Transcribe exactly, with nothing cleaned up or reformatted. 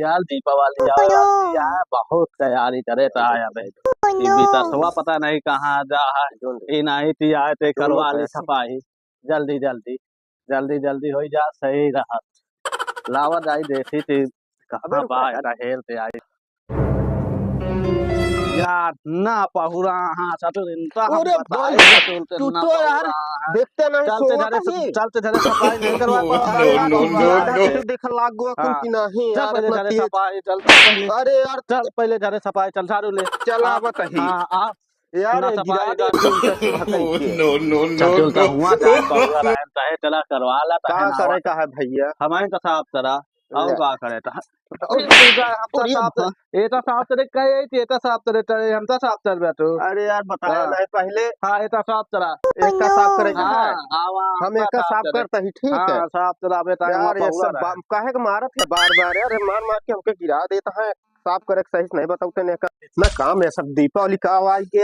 यार दीपावली आवे वाली है, बहुत तैयारी करे त आया बे। ई बितसवा पता नहीं कहाँ जा है, ई नहीं ती आए ते करवा ली सफाई। जल्दी, जल्दी, जल्दी, जल्दी होई जा, सही रहत। लावा जाई देखी ती कहाँ बा, एटा हेल ते आई। यार, ना पहुरा, हाँ, ससुर, इनका हम अरे बताए, भाई, ससुर, तू ना तो यार पहुरा, हाँ। देखते नहीं, चलते सोवत धरे, ही। चलते धरे सफाई नहीं करवा पा रहा। No, no, no, no। देख लाग गो कुल हाँ। कि नहीं चल यार, पहले अपना धरे तेज। सफाई, चल पहले। अरे यार। चल पहले धरे सफाई, चल झाड़ू ले। चल हाँ, आवत ही। हाँ, आ। यार, ना ये सफाई गिरा दे कर। तू ससुर हकई के। No, no, no, चल, चल, no। हुआ जाए, पहुरा रहन, चाहे चला करवा ला, का चाहे ना करे हुआ। का है भैया? हमारे का साफ करा। अउर ले। का करे त? अउर अरे, हम तो अरे साफ अब्बा। तर-, एटा साफ तरे कहे, एटा साफ तरे, तरे, हम तो साफ तर बैठो। अरे यार, बताया हाँ। नहीं पहले। हाँ, एटा साफ तरा। एटा साफ करे का हाँ, है? हाँ, हाँ, हम एटा साफ साफ तरे। करता ही, ठीक है। हाँ, साफ तरा, बेटा, यार, ये सब बाप काहे के मारत है बार-बार? यार, मार-मार के हमके गिरा देता है। साफ करे के सही से नहीं बताते ने का। इतना काम है सब दीपावली का आवाज के।